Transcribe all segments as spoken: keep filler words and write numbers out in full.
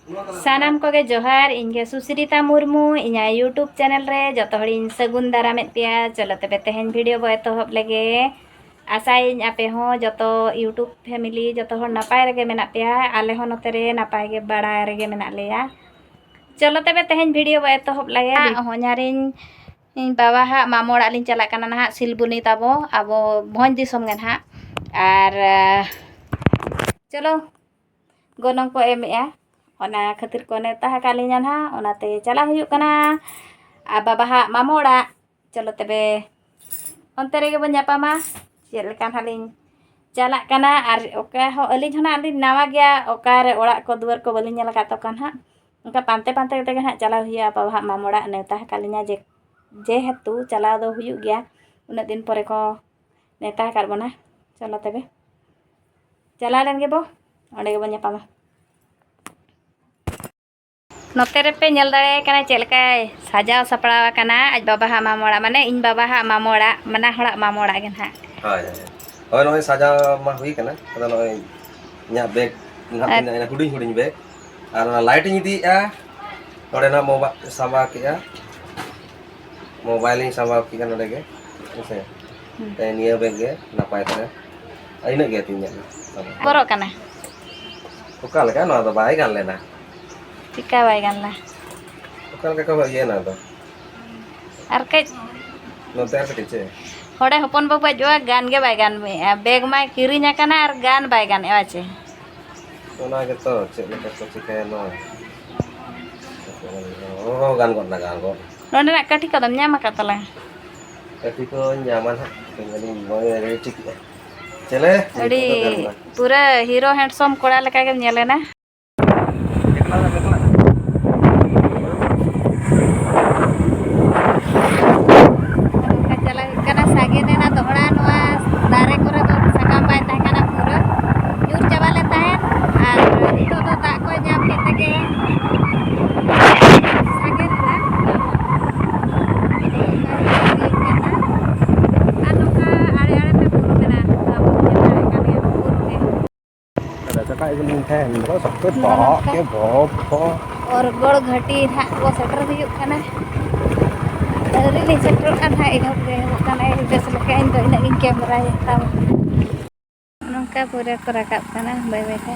ᱥᱟᱱᱟᱢ ᱠᱚᱜᱮ ᱡᱚᱦᱟᱨ, ᱤᱧ ᱜᱮ ᱥᱩᱥᱨᱤᱛᱟ ᱢᱩᱨᱢᱩ, ᱤᱧᱟᱹᱜ YouTube ᱪᱮᱱᱮᱞ ᱨᱮ ᱡᱚᱛᱚ ᱦᱚᱲᱤᱧ ᱥᱟᱹᱜᱩᱱ ᱫᱟᱨᱟᱢᱮᱫ ᱯᱮᱭᱟ᱾ ᱪᱚᱞᱚ ᱛᱚᱵᱮ ᱛᱮᱦᱮᱧ ᱵᱷᱤᱰᱤᱭᱳ ᱵᱚ ᱮᱛᱚᱦᱚᱵ ᱞᱮᱜᱮ᱾ ᱟᱥᱟᱭᱟᱹᱧ ᱟᱯᱮ ᱦᱚᱸ ᱡᱚᱛᱚ YouTube ᱯᱷᱮᱢᱤᱞᱤ ᱡᱚᱛᱚ ᱦᱚᱲ ᱱᱟᱯᱟᱭ ᱨᱮᱜᱮ ᱢᱮᱱᱟᱜ ᱯᱮᱭᱟ, ᱟᱞᱮ ᱦᱚᱸ ᱱᱚᱛᱮ ᱨᱮ ᱱᱟᱯᱟᱭ ᱜᱮ ᱵᱟᱲᱟ ᱨᱮᱜᱮ ᱢᱮᱱᱟᱜ ᱞᱮᱭᱟ᱾ ᱪᱚᱞᱚ ᱛᱚᱵᱮ ᱛᱮᱦᱮᱧ ᱵᱷᱤᱰᱤᱭᱳ ᱵᱚ ᱮᱛᱚᱦᱚᱵ ᱞᱮᱜᱮ᱾ ᱦᱚᱧᱦᱟᱨᱤᱧ, ᱤᱧ ᱵᱟᱵᱟ ᱦᱟᱜ ᱢᱟᱢᱚ ᱚᱲᱟᱜ ᱞᱤᱧ ᱪᱟᱞᱟᱜ ᱠᱟᱱᱟ ᱱᱟᱦᱟᱜ, ᱥᱤᱞᱵᱩᱱᱤ ᱛᱟᱵᱚ, ᱟᱵᱚ ᱵᱷᱚᱸᱡᱽ ᱫᱤᱥᱚᱢ ᱜᱮ ᱱᱟᱦᱟᱜ᱾ ᱟᱨ ᱪᱚᱞᱚ ᱜᱚᱱᱚᱝ ᱠᱚ ᱮᱢᱮᱜᱼᱟ, ᱚᱱᱟ ᱠᱷᱟᱹᱛᱤᱨ ᱠᱚ ᱱᱮᱣᱛᱟ ᱟᱠᱟᱫ ᱞᱤᱧᱟ ᱱᱟᱦᱟᱜ, ᱚᱱᱟᱛᱮ ᱪᱟᱞᱟᱜ ᱦᱩᱭᱩᱜ ᱠᱟᱱᱟ ᱟᱨ ᱵᱟᱵᱟ ᱦᱟᱜ ᱢᱟᱢᱚ ᱚᱲᱟᱜ᱾ ᱪᱚᱞᱚ ᱛᱚᱵᱮ ᱚᱱᱛᱮ ᱨᱮᱜᱮ ᱵᱚᱱ ᱧᱟᱯᱟᱢᱟ᱾ ᱪᱮᱫ ᱞᱮᱠᱟ ᱱᱟᱦᱟᱜ ᱞᱤᱧ ᱪᱟᱞᱟᱜ ᱠᱟᱱᱟ ᱟᱨ ᱚᱠᱟ ᱦᱚᱸ ᱟᱹᱞᱤᱧ ᱦᱚᱸ ᱱᱟᱦᱟᱜ ᱞᱤᱧ ᱱᱟᱣᱟ ᱜᱮᱭᱟ, ᱚᱠᱟᱨᱮ ᱚᱲᱟᱜ ᱠᱚ ᱫᱩᱣᱟᱹᱨ ᱠᱚ ᱵᱟᱹᱞᱤᱧ ᱧᱮᱞ ᱟᱠᱟᱫ ᱛᱟᱠᱚᱣᱟ ᱱᱟᱦᱟᱜ᱾ ᱚᱱᱠᱟ ᱯᱟᱱᱛᱮ ᱯᱟᱱᱛᱮ ᱠᱟᱛᱮ ᱜᱮ ᱱᱟᱦᱟᱜ ᱪᱟᱞᱟᱣ ᱦᱩᱭᱩᱜᱼᱟ᱾ ᱵᱟᱵᱟ ᱦᱟᱜ ᱢᱟᱢᱚ ᱚᱲᱟᱜ ᱱᱮᱣᱛᱟ ᱟᱠᱟᱫ ᱞᱤᱧᱟ ᱡᱮ, ᱡᱮᱦᱮᱛᱩ ᱪᱟᱞᱟᱣ ᱫᱚ ᱦᱩᱭᱩᱜ ᱜᱮᱭᱟ, ᱩᱱᱟᱹᱜ ᱫᱤᱱ ᱯᱚᱨᱮ ᱠᱚ ᱱᱮᱣᱛᱟ ᱟᱠᱟᱫ ᱵᱚᱱᱟ᱾ ᱪᱚᱞᱚ ᱛᱚᱵᱮ ᱪᱟᱞᱟᱣ ᱞᱮᱱ ᱜᱮᱵᱚ, ᱚᱸᱰᱮ ᱜᱮᱵᱚᱱ ᱧᱟᱯᱟᱢᱟ᱾ ᱱᱚᱛᱮ ᱨᱮᱯᱮ ᱧᱮᱞ ᱫᱟᱲᱮᱭᱟᱭ ᱠᱟᱱᱟ ᱪᱮᱫ ᱞᱮᱠᱟᱭ ᱥᱟᱡᱟᱣ ᱥᱟᱯᱲᱟᱣ ᱟᱠᱟᱱᱟ ᱟᱡ ᱵᱟᱵᱟ ᱦᱟᱜ ᱢᱟᱢᱚ ᱚᱲᱟᱜ, ᱢᱟᱱᱮ ᱤᱧ ᱵᱟᱵᱟ ᱦᱟᱜ ᱢᱟᱢᱚ ᱚᱲᱟᱜ, ᱢᱟᱱᱟ ᱦᱚᱲᱟᱜ ᱢᱟᱢᱚ ᱚᱲᱟᱜ ᱜᱮ ᱱᱟᱦᱟᱜ᱾ ᱦᱳᱭ, ᱦᱳᱭ᱾ ᱦᱳᱭ, ᱱᱚᱜᱼᱚᱭ ᱥᱟᱡᱟᱣ ᱢᱟ ᱦᱩᱭ ᱠᱟᱱᱟ᱾ ᱟᱫᱚ ᱱᱚᱜᱼᱚᱭ ᱤᱧᱟᱹᱜ ᱵᱮᱜᱽ ᱱᱟᱦᱟᱜ ᱟᱨ ᱛᱤᱱᱟᱹᱜ ᱦᱩᱰᱤᱧ ᱦᱩᱰᱤᱧ ᱵᱮᱜᱽ, ᱟᱨ ᱚᱱᱟ ᱞᱟᱭᱤᱴ ᱤᱧ ᱤᱫᱤᱭᱮᱫᱼᱟ᱾ ᱱᱚᱰᱮ ᱱᱟᱜ ᱢᱳᱵᱟ-, ᱥᱟᱢᱵᱟᱣ ᱠᱮᱜᱼᱟ, ᱢᱳᱵᱟᱭᱤᱞ ᱤᱧ ᱥᱟᱢᱵᱟᱣ ᱠᱮᱜᱼᱟ ᱱᱚᱰᱮ ᱜᱮ, ᱦᱮᱸ ᱥᱮ᱾ ᱦᱩᱸ᱾ ᱛᱮ ᱱᱤᱭᱟᱹ ᱵᱮᱜᱽ ᱜᱮ ᱱᱟᱯᱟᱭ ᱛᱟᱦᱮᱸ᱾ ᱟᱨ ᱤᱱᱟᱹᱜ ᱜᱮ ᱛᱤᱧ ᱧᱮᱞ ᱢᱮ᱾ ᱵᱚᱨᱚᱜ ᱠᱟᱱᱟ᱾ ᱚᱠᱟ ᱞᱮᱠᱟ? ᱱᱚᱣᱟ ᱫᱚ ᱵᱟᱭ ᱜᱟᱱ ᱞᱮᱱᱟ᱾ ᱪᱤᱠᱟ ᱵᱟᱭ ᱜᱟᱱ ᱞᱮᱱᱟ? ᱚᱠᱟ ᱞᱮᱠᱟ ᱠᱚ ᱤᱭᱟᱹ ᱱᱟ ᱫᱚ? ᱟᱨ ᱠᱟᱹᱡ ᱱᱚᱛᱮ ᱟᱨ ᱠᱟᱹᱴᱤᱡ ᱪᱮ? ᱦᱚᱲᱮ ᱦᱚᱯᱚᱱ ᱵᱟᱹᱵᱩ ᱟᱡ ᱵᱟᱵᱟ ᱜᱟᱱ ᱜᱮ ᱵᱟᱭ ᱜᱟᱱ ᱢᱮᱜᱼᱟ᱾ ᱵᱮᱜᱽ ᱢᱟᱭ ᱠᱤᱨᱤᱧ ᱟᱠᱟᱱᱟ ᱟᱨ ᱜᱟᱱ ᱵᱟᱭ ᱜᱟᱱᱮᱜᱼᱟ ᱪᱮ? ᱚᱱᱟ ᱜᱮᱛᱚ, ᱪᱮᱫ ᱞᱮᱠᱟ ᱠᱚ ᱪᱤᱠᱟᱹᱭᱟ ᱱᱚᱣᱟ? ᱚ, ᱜᱟᱱ ᱜᱚᱫ ᱱᱟ, ᱜᱟᱱ ᱜᱚᱫ᱾ ᱱᱚᱰᱮᱱᱟᱜ ᱠᱟᱹᱴᱷᱤ ᱠᱚᱫᱚᱢ ᱧᱟᱢ ᱟᱠᱟᱫ ᱛᱟᱞᱟᱝ? ᱠᱟᱹᱴᱷᱤ ᱠᱚᱧ ᱧᱟᱢᱟ ᱱᱟᱦᱟᱜ, ᱛᱮᱦᱮᱧ ᱟᱹᱞᱤᱧ ᱵᱟᱹᱧ ᱨᱮᱰᱤ ᱴᱷᱤᱠ ᱮᱫᱟ᱾ ᱪᱮᱞᱮ? ᱟᱹᱰᱤ ᱱᱤᱛᱚᱜ ᱫᱚ ᱜᱟᱱ ᱮᱱᱟ᱾ ᱯᱩᱨᱟᱹ ᱦᱤᱨᱳ ᱦᱮᱱᱰᱥᱚᱢ ᱠᱚᱲᱟ ᱞᱮᱠᱟ ᱜᱮᱢ ᱧᱮᱞᱮᱱᱟ᱾ ᱚᱱᱠᱟ ᱪᱟᱞᱟᱜ ᱦᱩᱭᱩᱜ ᱠᱟᱱᱟ ᱥᱟᱜᱮᱱ ᱮᱱᱟ ᱫᱚᱦᱲᱟ, ᱱᱚᱣᱟ ᱫᱟᱨᱮ ᱠᱚᱨᱮ ᱫᱚ ᱥᱟᱠᱟᱢ ᱵᱟᱭ ᱛᱟᱦᱮᱸ ᱠᱟᱱᱟ, ᱯᱩᱨᱟᱹ ᱧᱩᱨ ᱪᱟᱵᱟ ᱞᱮᱱ ᱛᱟᱦᱮᱸᱫ, ᱟᱨ ᱱᱤᱛᱚᱜ ᱫᱚ ᱫᱟᱜ ᱠᱚᱭ ᱧᱟᱢ ᱠᱮᱫ ᱛᱮᱜᱮ ᱥᱟᱜᱮᱱ ᱮᱱᱟ᱾ ᱟᱨ ᱱᱚᱝᱠᱟ ᱟᱲᱮ ᱟᱲᱮ ᱛᱮ ᱵᱩᱨᱩ ᱢᱮᱱᱟᱜᱼᱟ, ᱟᱵᱚ ᱧᱮᱞ ᱫᱟᱲᱮᱭᱟᱜ ᱠᱟᱱ ᱜᱮᱭᱟ ᱵᱩᱨᱩ ᱜᱮ᱾ ᱱᱚᱝᱠᱟ ᱚᱨᱜᱚᱲ ᱜᱷᱟᱹᱴᱤ ᱱᱟᱦᱟᱜ ᱵᱚ ᱥᱮᱴᱮᱨ ᱦᱩᱭᱩᱜ ᱠᱟᱱᱟ᱾ ᱟᱹᱣᱨᱤ ᱞᱤᱧ ᱥᱮᱴᱮᱨᱚᱜ ᱠᱟᱱ ᱱᱟᱦᱟᱜ, ᱮᱦᱚᱵ ᱜᱮ ᱮᱦᱚᱵᱚᱜ ᱠᱟᱱᱟ᱾ ᱵᱮᱥ ᱞᱮᱠᱟ ᱤᱧ ᱫᱚ ᱤᱱᱟᱹᱜ ᱜᱤᱧ ᱠᱮᱢᱮᱨᱟᱭᱟ ᱛᱟᱵᱚᱱ᱾ ᱱᱚᱝᱠᱟ ᱯᱩᱨᱟᱹ ᱠᱚ ᱨᱟᱠᱟᱵ ᱠᱟᱱᱟ ᱵᱟᱹᱭ ᱵᱟᱹᱭ ᱛᱮ᱾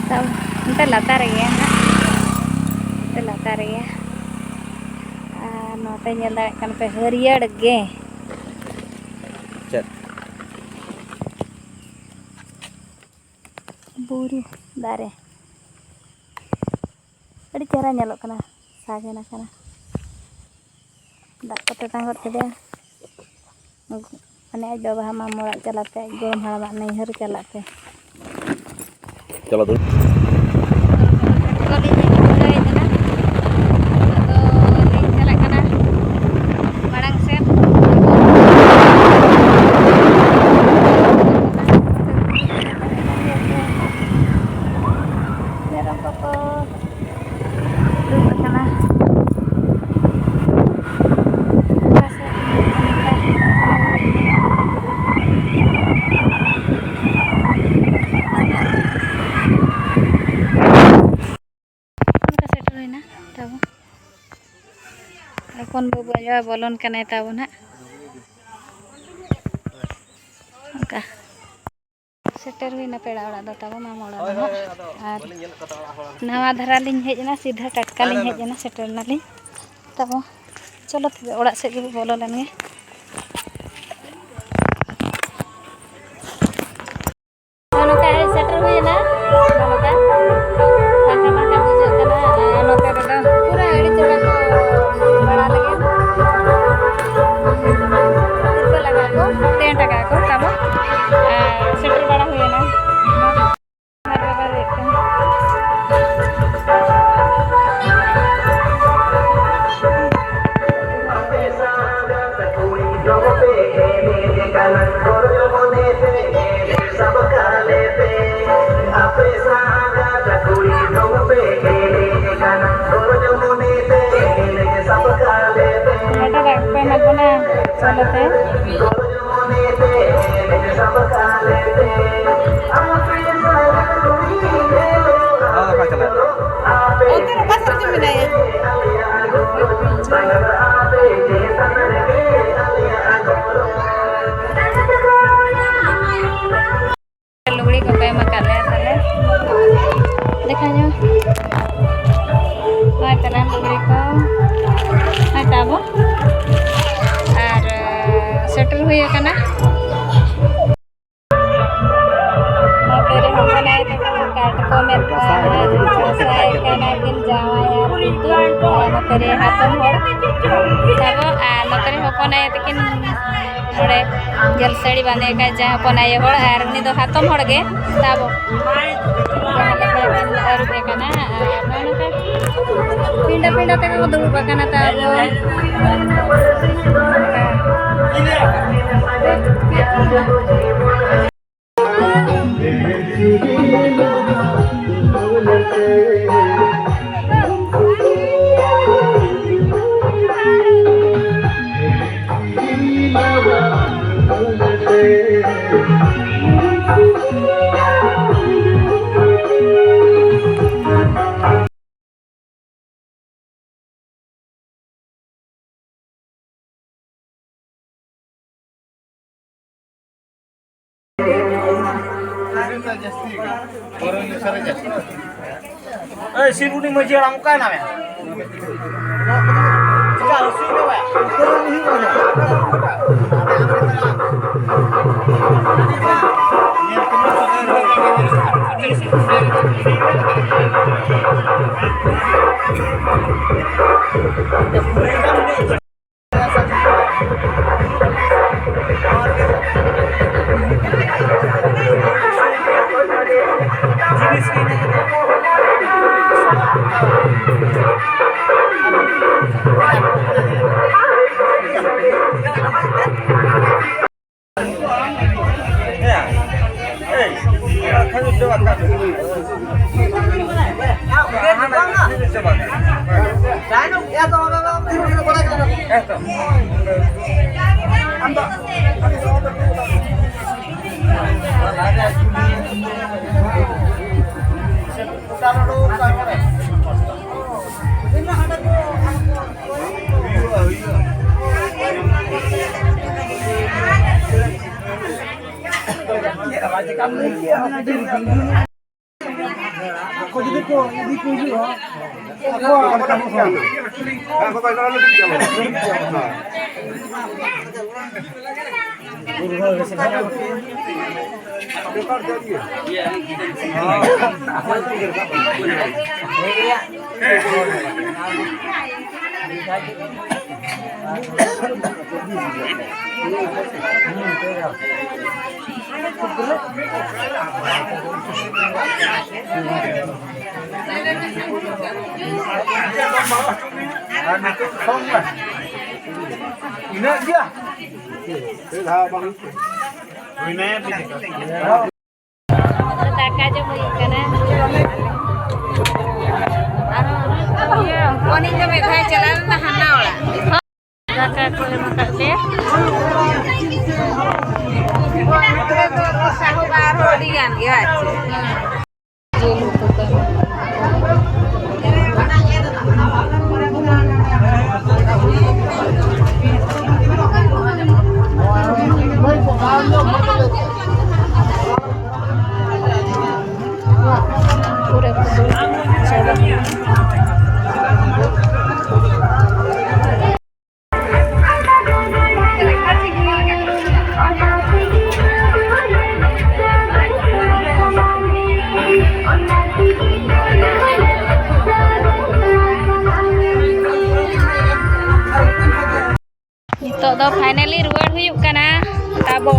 ᱛᱟᱵᱚᱱ ᱚᱱᱛᱮ ᱞᱟᱛᱟᱨ ᱜᱮᱭᱟ ᱱᱟᱦᱟᱜ, ᱚᱱᱛᱮ ᱞᱟᱛᱟᱨ ᱜᱮᱭᱟ᱾ ᱟᱨ ᱱᱚᱛᱮ ᱧᱮᱞ ᱫᱟᱲᱮᱭᱟᱜ ᱠᱟᱱ ᱯᱮ ᱦᱟᱹᱨᱭᱟᱹᱲ ᱜᱮ᱾ ᱪᱮᱫ? ᱵᱩᱨᱩ ᱫᱟᱨᱮ ᱟᱹᱰᱤ ᱪᱮᱦᱨᱟ ᱧᱮᱞᱚᱜ ᱠᱟᱱᱟ, ᱥᱟᱜᱮᱱ ᱟᱠᱟᱱᱟ᱾ ᱫᱟᱜ ᱠᱚ ᱛᱮᱛᱟᱝ ᱜᱚᱫ ᱠᱮᱫᱮᱭᱟ᱾ ᱢᱟᱱᱮ ᱟᱡ ᱵᱟᱵᱟ ᱦᱟᱲᱟᱢ ᱚᱲᱟᱜ ᱪᱟᱞᱟᱜ ᱛᱮ, ᱟᱡ ᱜᱚᱲᱚᱢ ᱦᱟᱲᱟᱢᱟᱜ ᱱᱟᱹᱭᱦᱟᱹᱨ ᱪᱟᱞᱟᱜ ᱛᱮ᱾ ᱪᱟᱞᱟᱜ ᱫᱚ᱾ ᱵᱟᱹᱞᱤᱧ ᱦᱮᱡ ᱫᱟᱲᱮᱭᱟᱜ ᱠᱟᱱᱟ᱾ ᱟᱫᱚ ᱞᱤᱧ ᱪᱟᱞᱟᱜ ᱠᱟᱱᱟ ᱢᱟᱲᱟᱝ ᱥᱮᱫ᱾ ᱢᱮᱨᱚᱢ ᱠᱚᱠᱚ ᱫᱩᱲᱩᱵ ᱟᱠᱟᱱᱟ᱾ ᱚᱱᱠᱟ ᱥᱮᱴᱮᱨ ᱦᱩᱭᱱᱟ ᱛᱟᱵᱚ᱾ ᱦᱚᱯᱚᱱ ᱵᱟᱹᱵᱩ ᱟᱭᱳ ᱵᱚᱞᱚᱱ ᱠᱟᱱᱟᱭ ᱛᱟᱵᱚ ᱱᱟᱦᱟᱜ᱾ ᱚᱱᱠᱟ ᱥᱮᱴᱮᱨ ᱦᱩᱭᱱᱟ ᱯᱮᱲᱟ ᱚᱲᱟᱜ ᱫᱚ ᱛᱟᱵᱚ, ᱢᱟᱢᱟ ᱚᱲᱟᱜ ᱫᱚ ᱱᱟᱦᱟᱜ᱾ ᱟᱨ ᱱᱟᱣᱟ ᱫᱷᱟᱨᱟ ᱞᱤᱧ ᱦᱮᱡ ᱮᱱᱟ, ᱥᱤᱫᱷᱟᱹ ᱴᱟᱴᱠᱟ ᱞᱤᱧ ᱦᱮᱡ ᱮᱱᱟ, ᱥᱮᱴᱮᱨ ᱮᱱᱟᱞᱤᱧ ᱛᱟᱵᱚ᱾ ᱪᱚᱞᱚ ᱛᱚᱵᱮ ᱚᱲᱟᱜ ᱥᱮᱫ ᱜᱮᱵᱚ ᱵᱚᱞᱚ ᱞᱮᱱ ᱜᱮ᱾ ᱱᱚᱜᱼᱚ ᱱᱚᱝᱠᱟ ᱦᱮᱡ ᱥᱮᱴᱮᱨ ᱦᱩᱭ ᱮᱱᱟ᱾ ᱱᱚᱜᱼᱚ ᱱᱚᱝᱠᱟ ᱯᱷᱟᱸᱠᱟ ᱯᱷᱟᱸᱠᱟ ᱵᱩᱡᱷᱟᱹᱜ ᱠᱟᱱᱟ᱾ ᱟᱨ ᱱᱚᱛᱮ ᱨᱮᱫᱚ ᱯᱩᱨᱟᱹ ᱟᱹᱰᱤ ᱪᱮᱦᱨᱟ ᱠᱚ ᱵᱟᱲᱟ ᱞᱟᱹᱜᱤᱫ᱾ ᱛᱤᱨᱯᱚᱞ ᱟᱠᱟᱫ ᱠᱚ, ᱴᱮᱱᱴ ᱟᱠᱟᱫ ᱠᱚ, ᱛᱟᱵᱚ᱾ ᱟᱨ ᱥᱮᱴᱮᱨ ᱵᱟᱲᱟ ᱦᱩᱭ ᱮᱱᱟ᱾ ᱟᱨ ᱵᱟᱵᱟ ᱫᱚ ᱦᱩᱭᱩᱜ ᱠᱟᱱᱟ᱾ ᱦᱟᱴᱟᱜ ᱫᱟᱜ ᱠᱚ ᱮᱢᱟ ᱠᱚ ᱠᱟᱱᱟ ᱥᱚᱞᱚ ᱛᱮ᱾ ᱟᱯᱮ ᱥᱟᱞᱟᱜ ᱟᱨ ᱫᱟᱸᱥᱟᱭ ᱠᱟᱱᱟ ᱠᱤᱱ ᱡᱟᱶᱟᱭ ᱟᱨ ᱠᱤᱱᱛᱩ ᱱᱚᱛᱮ ᱨᱮ ᱦᱟᱛᱚᱢ ᱦᱚᱲ ᱛᱟᱵᱚ, ᱟᱨ ᱱᱚᱛᱮ ᱨᱮ ᱦᱚᱯᱚᱱ ᱟᱭᱳ ᱛᱟᱹᱠᱤᱱ ᱱᱚᱰᱮ ᱡᱷᱟᱹᱞ ᱥᱟᱹᱲᱤ ᱵᱟᱸᱫᱮ ᱟᱠᱟᱫ ᱡᱟᱦᱟᱸ ᱦᱚᱯᱚᱱ ᱟᱭᱳ ᱦᱚᱲ, ᱟᱨ ᱩᱱᱤ ᱫᱚ ᱦᱟᱛᱚᱢ ᱦᱚᱲ ᱜᱮ ᱛᱟᱵᱚ᱾ ᱡᱟᱦᱟᱸ ᱞᱮᱠᱟ ᱵᱚᱱ ᱟᱹᱨᱩᱵ ᱮ ᱠᱟᱱᱟ, ᱟᱨ ᱱᱚᱜᱼᱚ ᱱᱚᱝᱠᱟ ᱯᱤᱸᱰᱟᱹ ᱯᱤᱸᱰᱟᱹ ᱛᱮᱜᱮ ᱠᱚ ᱫᱩᱲᱩᱵ ᱟᱠᱟᱱᱟ ᱛᱟᱵᱚ᱾ ᱮᱭ, ᱥᱤᱨᱩᱰᱤ ᱢᱟᱹᱡᱷᱤ ᱦᱟᱲᱟᱢ, ᱚᱠᱟᱭ ᱱᱟᱢ ᱭᱟ? ᱪᱮᱠᱟ ᱦᱟᱹᱥᱩᱭᱮᱫ ᱢᱮᱭᱟ? ᱟᱠᱚ ᱡᱩᱫᱤ ᱠᱚ ᱤᱫᱤ ᱠᱚ ᱦᱤᱡᱩᱜᱼᱟ, ᱟᱠᱚᱣᱟᱜ ᱚᱱᱠᱟ ᱠᱚ ᱥᱟᱶ᱾ ᱟᱨ ᱱᱤᱛᱚᱜ ᱠᱷᱚᱱ ᱢᱟ ᱤᱱᱟᱹᱜ ᱜᱮᱭᱟ᱾ ᱦᱩᱭᱱᱟ᱾ ᱫᱟᱠᱟ ᱡᱚᱢ ᱦᱩᱭᱩᱜ ᱠᱟᱱᱟ᱾ ᱟᱨᱦᱚᱸ ᱤᱭᱟᱹ, ᱩᱱᱤ ᱫᱚ ᱢᱤᱫ ᱫᱷᱟᱣ ᱪᱟᱞᱟᱣ ᱞᱮᱱᱟ ᱦᱟᱱᱟ ᱚᱲᱟᱜ᱾ ᱫᱟᱠᱟ ᱠᱚ ᱮᱢ ᱟᱠᱟᱫ ᱞᱮᱭᱟ᱾ ᱟᱨᱦᱚᱸ ᱟᱹᱰᱤ ᱜᱟᱱ ᱜᱮ, ᱵᱟᱝ? ᱡᱤᱞ ᱩᱛᱩ ᱠᱚ᱾ ᱯᱩᱨᱟᱹ ᱠᱚ ᱫᱩᱲᱩᱵ ᱪᱟᱵᱟ᱾ ᱱᱤᱛᱚᱜ ᱫᱚ finally ᱨᱩᱣᱟᱹᱲ ᱦᱩᱭᱩᱜ ᱠᱟᱱᱟ ᱛᱟᱵᱚ᱾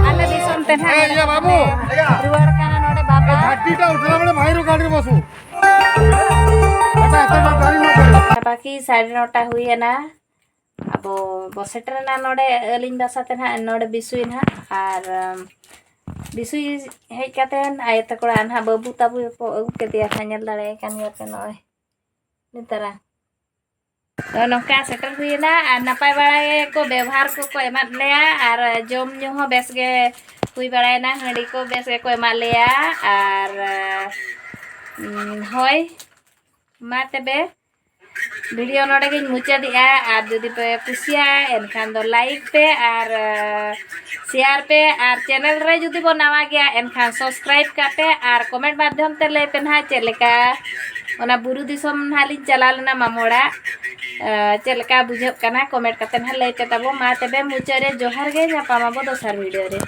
ᱟᱞᱮ ᱫᱤᱥᱚᱢ ᱛᱮ ᱱᱟᱦᱟᱜ ᱮ, ᱤᱭᱟᱹ ᱵᱟᱹᱵᱩ, ᱨᱩᱣᱟᱹᱲ ᱠᱟᱱᱟ ᱱᱚᱰᱮ ᱵᱟᱵᱟ᱾ ᱜᱷᱟᱴᱤᱴᱟ ᱩᱴᱷᱞᱟ ᱵᱚᱞᱮ ᱵᱷᱟᱭᱨᱳ ᱜᱟᱹᱰᱤ ᱨᱮ ᱵᱚᱥᱩ᱾ ᱮᱴᱟ, ᱮᱴᱟ, ᱜᱟᱹᱰᱤ ᱨᱮ ᱵᱚᱥᱩ᱾ ᱵᱟᱠᱤ ᱥᱟᱲᱮ ᱱᱚᱴᱟ ᱦᱩᱭᱮᱱᱟ᱾ ᱟᱵᱚ ᱵᱚ ᱥᱮᱴᱮᱨᱮᱱᱟ ᱱᱚᱰᱮ ᱟᱹᱞᱤᱧ ᱵᱟᱥᱟ ᱛᱮ ᱱᱟᱦᱟᱜ, ᱱᱚᱰᱮ ᱵᱤᱥᱩᱭ ᱱᱟᱦᱟᱜ᱾ ᱟᱨ, ᱟᱢ, ᱵᱤᱥᱩᱭ ᱦᱮᱡ ᱠᱟᱛᱮᱱ ᱟᱭᱳ ᱛᱟᱠᱚ ᱚᱲᱟᱜ ᱱᱟᱦᱟᱜ ᱵᱟᱹᱵᱩ ᱛᱟᱵᱚ ᱠᱚ ᱟᱹᱜᱩ ᱠᱮᱫᱮᱭᱟ ᱱᱟᱦᱟᱜ, ᱧᱮᱞ ᱫᱟᱲᱮᱭᱟᱭ ᱠᱟᱱ ᱜᱮᱭᱟ ᱯᱮ ᱱᱚᱜᱼᱚᱭ ᱱᱮᱛᱟᱨᱟ᱾ ᱛᱚ ᱱᱚᱝᱠᱟ ᱥᱮᱴᱮᱨ ᱦᱩᱭᱮᱱᱟ ᱟᱨ ᱱᱟᱯᱟᱭ ᱵᱟᱲᱟ ᱜᱮᱠᱚ ᱵᱮᱵᱚᱦᱟᱨ ᱠᱚᱠᱚ ᱮᱢᱟᱫ ᱞᱮᱭᱟ ᱟᱨ ᱡᱚᱢ ᱧᱩ ᱦᱚᱸ ᱵᱮᱥ ᱜᱮ ᱦᱩᱭ ᱵᱟᱲᱟᱭᱮᱱᱟ, ᱦᱟᱺᱰᱤ ᱠᱚ ᱵᱮᱥ ᱜᱮᱠᱚ ᱮᱢᱟᱫ ᱞᱮᱭᱟ᱾ ᱟᱨ, ᱩᱸ, ᱦᱳᱭ, ᱢᱟ ᱛᱚᱵᱮ video ᱱᱚᱰᱮ ᱜᱤᱧ ᱢᱩᱪᱟᱹᱫᱮᱜᱼᱟ᱾ ᱟᱨ ᱡᱩᱫᱤ ᱯᱮ ᱠᱩᱥᱤᱭᱟᱜᱼᱟ ᱮᱱᱠᱷᱟᱱ ᱫᱚ like ᱯᱮ ᱟᱨ, ᱮ, share ᱯᱮ, ᱟᱨ channel ᱨᱮ ᱡᱩᱫᱤ ᱵᱚ ᱱᱟᱣᱟ ᱜᱮᱭᱟ ᱮᱱᱠᱷᱟᱱ subscribe ᱠᱟᱜ ᱯᱮ ᱟᱨ comment ᱢᱟᱫᱽᱫᱷᱚᱢ ᱛᱮ ᱞᱟᱹᱭ ᱯᱮ ᱱᱟᱦᱟᱜ ᱪᱮᱫ ᱞᱮᱠᱟ ᱚᱱᱟ ᱵᱩᱨᱩ ᱫᱤᱥᱚᱢ ᱱᱟᱦᱟᱜ ᱞᱤᱧ ᱪᱟᱞᱟᱣ ᱞᱮᱱᱟ ᱢᱟᱢᱚ ᱚᱲᱟᱜ᱾ ᱪᱮᱫ ᱞᱮᱠᱟ ᱵᱩᱡᱷᱟᱹᱜ ᱠᱟᱱᱟ, comment ᱠᱟᱛᱮ ᱦᱟᱸᱜ ᱞᱟᱹᱭ ᱯᱮ ᱛᱟᱵᱚ᱾ ᱢᱟ ᱛᱚᱵᱮ ᱢᱩᱪᱟᱹᱫ ᱨᱮ ᱡᱚᱦᱟᱨ ᱜᱮ, ᱧᱟᱯᱟᱢ ᱟᱵᱚ ᱫᱚᱥᱟᱨ video ᱨᱮ᱾